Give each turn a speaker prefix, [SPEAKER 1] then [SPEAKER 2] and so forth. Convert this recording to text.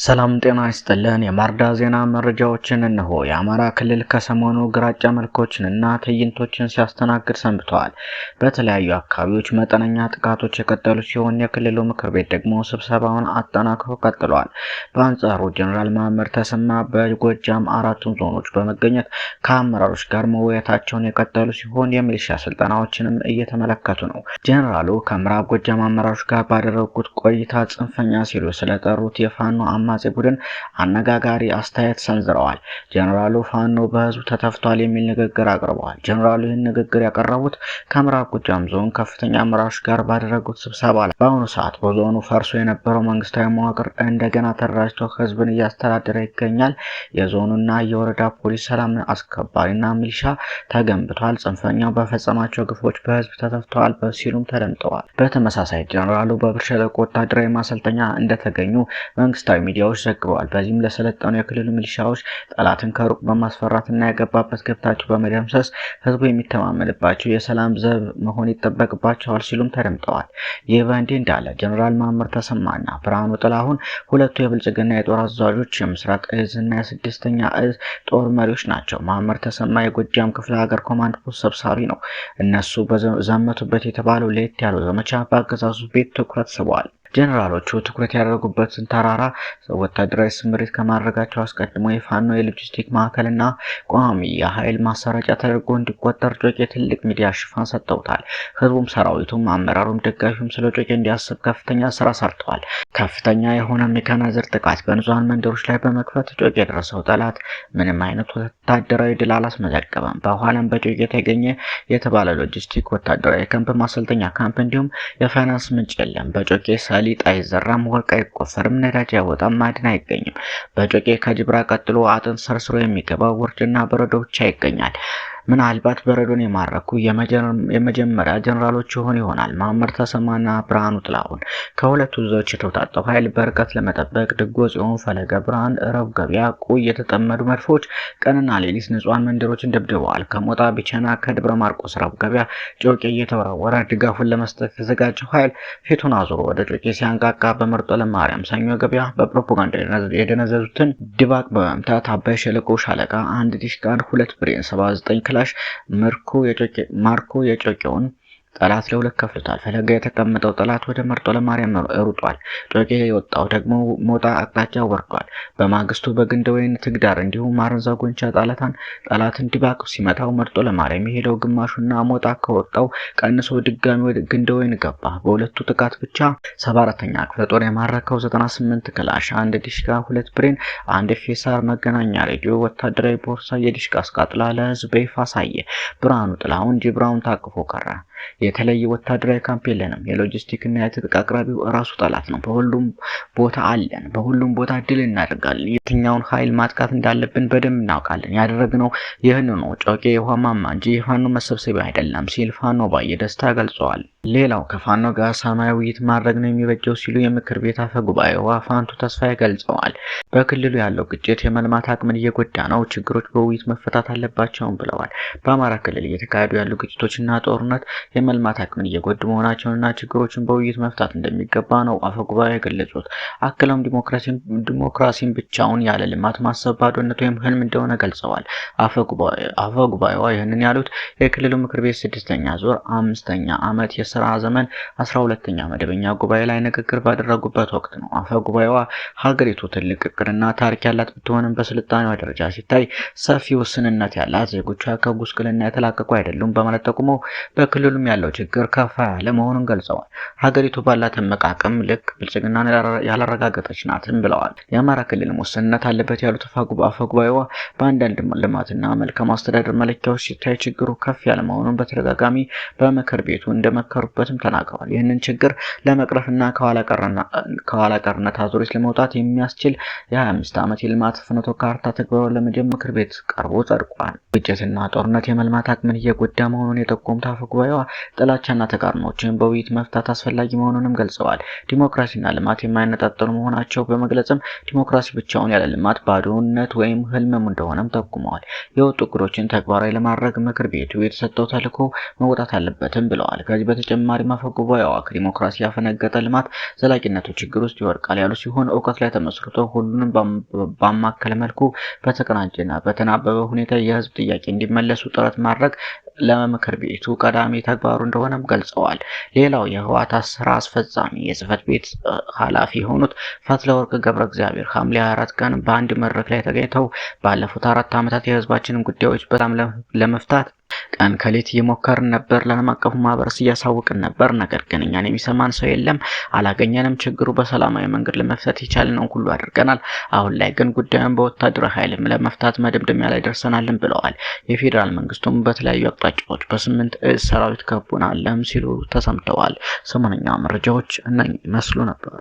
[SPEAKER 1] ሰላም ጤና ይስጥልን። የማርዳ ዜና መረጃዎችን እነሆ። የአማራ ክልል ከሰሞኑ ግራጫ መልኮችንና ትዕይንቶችን ሲያስተናግድ ሰንብተዋል። በተለያዩ አካባቢዎች መጠነኛ ጥቃቶች የቀጠሉ ሲሆን የክልሉ ምክር ቤት ደግሞ ስብሰባውን አጠናክሮ ቀጥሏል። በአንጻሩ ጀነራል መሐመድ ተሰማ በጎጃም አራቱም ዞኖች በመገኘት ከአመራሮች ጋር መወያየታቸውን የቀጠሉ ሲሆን የሚሊሻ ስልጠናዎችንም እየተመለከቱ ነው። ጀነራሉ ከምዕራብ ጎጃም አመራሮች ጋር ባደረጉት ቆይታ ጽንፈኛ ሲሉ ስለጠሩት የፋኖ አማጺ ቡድን አነጋጋሪ አስተያየት ሰንዝረዋል። ጀነራሉ ፋኖ በህዝቡ ተተፍቷል የሚል ንግግር አቅርበዋል። ጀነራሉ ይህን ንግግር ያቀረቡት ከምዕራብ ጎጃም ዞን ከፍተኛ አመራሮች ጋር ባደረጉት ስብሰባ ላይ በአሁኑ ሰዓት በዞኑ ፈርሶ የነበረው መንግስታዊ መዋቅር እንደገና ተደራጅቶ ህዝብን እያስተዳደረ ይገኛል። የዞኑና የወረዳ ፖሊስ፣ ሰላም አስከባሪና ሚሊሻ ተገንብቷል። ጽንፈኛው በፈጸማቸው ግፎች በህዝብ ተተፍተዋል ሲሉም ተደምጠዋል። በተመሳሳይ ጀነራሉ በብር ሸለቆ ወታደራዊ ማሰልጠኛ እንደተገኙ መንግስታዊ ሚዲያዎች ዘግበዋል። በዚህም ለሰለጠኑ የክልሉ ሚሊሻዎች ጠላትን ከሩቅ በማስፈራትና የገባበት ገብታቸው በመደምሰስ ህዝቡ የሚተማመንባቸው የሰላም ዘብ መሆን ይጠበቅባቸዋል ሲሉም ተደምጠዋል። ይህ በእንዲህ እንዳለ ጀነራል መሐመድ ተሰማና ብርሃኑ ጥላሁን ሁለቱ የብልጽግና የጦር አዛዦች የምስራቅ እዝ እና የስድስተኛ እዝ ጦር መሪዎች ናቸው። መሐመድ ተሰማ የጎጃም ክፍለ ሀገር ኮማንድ ፖስት ሰብሳቢ ነው። እነሱ በዘመቱበት የተባለው ለየት ያለው ዘመቻ በአገዛዙ ቤት ትኩረት ስበዋል። ጀነራሎቹ ትኩረት ያደረጉበትን ተራራ ወታደራዊ ስምሪት ከማድረጋቸው አስቀድሞ የፋኖ የሎጂስቲክ ማዕከልና ቋሚ የኃይል ማሰራጫ ተደርጎ እንዲቆጠር ጮቄ ትልቅ ሚዲያ ሽፋን ሰጥተውታል። ህዝቡም፣ ሰራዊቱም፣ አመራሩም ደጋፊውም ስለ ጮቄ እንዲያስብ ከፍተኛ ስራ ሰርተዋል። ከፍተኛ የሆነ ሜካናይዝድ ጥቃት በንጹሃን መንደሮች ላይ በመክፈት ጮቄ የደረሰው ጠላት ምንም አይነት ወታደራዊ ድል አላስመዘገበም። በኋላም በጮቄ የተገኘ የተባለ ሎጂስቲክ፣ ወታደራዊ ካምፕ፣ ማሰልጠኛ ካምፕ እንዲሁም የፋይናንስ ምንጭ የለም። በጮቄ ሰሊጥ አይዘራም፣ ወርቅ አይቆፈርም፣ ነዳጅ አይወጣም፣ ማዕድን አይገኝም። በጮቄ ከጅብራ ቀጥሎ አጥንት ሰርስሮ የሚገባው ውርጭና በረዶ ብቻ ይገኛል። ምናልባት በረዶን የማረኩ የመጀመሪያ ጀነራሎች ይሆን ይሆናል መሐመድ ተሰማና ብርሃኑ ጥላሁን። ከሁለቱ እዞች የተውጣጣው ኃይል በርቀት ለመጠበቅ ድጎ ጽዮን፣ ፈለገ ብርሃን፣ ረብ ገበያ፣ ቁይ የተጠመዱ መድፎች ቀንና ሌሊት ንጹሃን መንደሮችን ደብድበዋል። ከሞጣ ቢቸና፣ ከደብረ ማርቆስ ረብ ገበያ ጮቄ እየተወረወረ ድጋፉን ለመስጠት የተዘጋጀው ኃይል ፊቱን አዙሮ ወደ ጮቄ ሲያንቃቃ በመርጦ ለማርያም ሰኞ ገበያ በፕሮፓጋንዳ የደነዘዙትን ድባቅ በመምታት አባይ ሸለቆ ሻለቃ አንድ ዲሽቃ፣ ሁለት ብሬን፣ 79 ክላሽ ማርኮ የጮቄውን ጠላት ለሁለት ከፍሎታል። ፈለገ የተቀመጠው ጠላት ወደ መርጦ ለማርያም ሩጧል። ጮቄ የወጣው ደግሞ ሞጣ አቅጣጫ ወርዷል። በማግስቱ በግንደ ወይን ትግዳር እንዲሁም አረንዛ ጎንቻ ጠላትን ድባቅ ሲመታው መርጦ ለማርያም የሄደው ግማሹና ሞጣ ከወጣው ቀንሶ ድጋሚ ወደ ግንደ ወይን ገባ። በሁለቱ ጥቃት ብቻ 74ኛ ክፍለ ጦር የማረከው 98 ክላሽ፣ አንድ ዲሽቃ፣ ሁለት ብሬን፣ አንድ ፌሳር መገናኛ ሬዲዮ፣ ወታደራዊ ቦርሳ፣ የዲሽቃ አስቃጥላ ለህዝብ በይፋ አሳየ። ብርሃኑ ጥላሁን ጅብራውን ታቅፎ ቀረ። የተለየ ወታደራዊ ካምፕ የለንም። የሎጂስቲክ እና የትጥቅ አቅራቢው እራሱ ጠላት ነው። በሁሉም ቦታ አለን። በሁሉም ቦታ ድል እናደርጋለን። የትኛውን ኃይል ማጥቃት እንዳለብን በደንብ እናውቃለን። ያደረግነው ይህን ነው። ጮቄ የውሃ ማማ እንጂ የፋኖ መሰብሰቢያ አይደለም ሲል ፋኖ ባየ ደስታ ገልጸዋል። ሌላው ከፋኖ ጋር ሰላማዊ ውይይት ማድረግ ነው የሚበጀው ሲሉ የምክር ቤት አፈ ጉባኤዋ ፋንቱ ተስፋዬ ገልጸዋል። በክልሉ ያለው ግጭት የመልማት አቅምን እየጎዳ ነው፣ ችግሮች በውይይት መፈታት አለባቸውም ብለዋል። በአማራ ክልል እየተካሄዱ ያሉ ግጭቶችና ጦርነት የመልማት አቅምን እየጎዱ መሆናቸውንና ችግሮችን በውይይት መፍታት እንደሚገባ ነው አፈ ጉባኤው የገለጹት። አክለውም ዲሞክራሲን ብቻውን ያለ ልማት ማሰብ ባዶነት ወይም ህልም እንደሆነ ገልጸዋል። አፈ ጉባኤዋ ይህንን ያሉት የክልሉ ምክር ቤት 6ኛ ዙር 5ኛ ዓመት የስራ ዘመን 12ኛ መደበኛ ጉባኤ ላይ ንግግር ባደረጉበት ወቅት ነው። አፈ ጉባኤዋ ሀገሪቱ ትልቅ እቅድና ታሪክ ያላት ብትሆንም በስልጣኔዋ ደረጃ ሲታይ ሰፊ ውስንነት ያላት፣ ዜጎቿ ከጉስቁልና የተላቀቁ አይደሉም በማለት ጠቁመው በክልሉም ያለው ችግር ከፋ ያለ መሆኑን ገልጸዋል። ሀገሪቱ ባላት እምቅ አቅም ልክ ብልጽግናን ያላረጋገጠች ናትም ብለዋል። የአማራ ክልልም ውስንነት አለበት ያሉት አፈ ጉባኤዋ በአንዳንድ ልማትና መልካም አስተዳደር መለኪያዎች ሲታይ ችግሩ ከፍ ያለ መሆኑን በተደጋጋሚ በምክር ቤቱ እንደመከሩበትም ተናግረዋል። ይህንን ችግር ለመቅረፍና ከኋላ ቀርነት አዙሪት ለመውጣት የሚያስችል የ25 ዓመት የልማት ፍኖተ ካርታ ተግባራዊ ለመጀመር ምክር ቤት ቀርቦ ጸድቋል። ግጭትና ጦርነት የመልማት አቅምን እየጎዳ መሆኑን የጠቆሙት አፈ ጉባኤዋ ጥላቻና ተቃርኖዎችን በውይይት መፍታት አስፈላጊ መሆኑንም ገልጸዋል። ዲሞክራሲና ልማት የማይነጣጠሉ መሆናቸው በመግለጽም ዲሞክራሲ ብቻውን ያለ ልማት ባዶነት ወይም ህልምም እንደሆነም ጠቁመዋል። የወጡ እቅዶችን ተግባራዊ ለማድረግ ምክር ቤቱ የተሰጠው ተልዕኮ መውጣት አለበትም ብለዋል። ከዚህ በተጨማሪ በተጨማሪም አፈ ጉባኤዋ ከዲሞክራሲ ያፈነገጠ ልማት ዘላቂነቱ ችግር ውስጥ ይወድቃል ያሉ ሲሆን እውቀት ላይ ተመስርቶ ሁሉንም ባማከለ መልኩ በተቀናጀና በተናበበ ሁኔታ የህዝብ ጥያቄ እንዲመለሱ ጥረት ማድረግ ለምክር ቤቱ ቀዳሚ ተግባሩ እንደሆነም ገልጸዋል። ሌላው የህወሓት ስራ አስፈጻሚ የጽህፈት ቤት ኃላፊ የሆኑት ፈትለወርቅ ገብረ እግዚአብሔር ሐምሌ 24 ቀን በአንድ መድረክ ላይ ተገኝተው ባለፉት 4 ዓመታት የህዝባችንን ጉዳዮች በሰላም ለመፍታት ቀን ከሌት እየሞከርን ነበር። ለዓለም አቀፉ ማህበረሰብ እያሳወቅን ነበር። ነገር ግን እኛን የሚሰማን ሰው የለም፣ አላገኘንም። ችግሩ በሰላማዊ መንገድ ለመፍታት የቻልነውን ሁሉ አድርገናል። አሁን ላይ ግን ጉዳዩን በወታደራዊ ኃይል ለመፍታት መደምደሚያ ላይ ደርሰናልን ብለዋል። የፌዴራል መንግስቱም በተለያዩ አቅጣጫዎች በ8 እዝ ሰራዊት ከቦናልም ሲሉ ተሰምተዋል። ሰሞነኛ መረጃዎች እነኚህ ይመስሉ ነበር።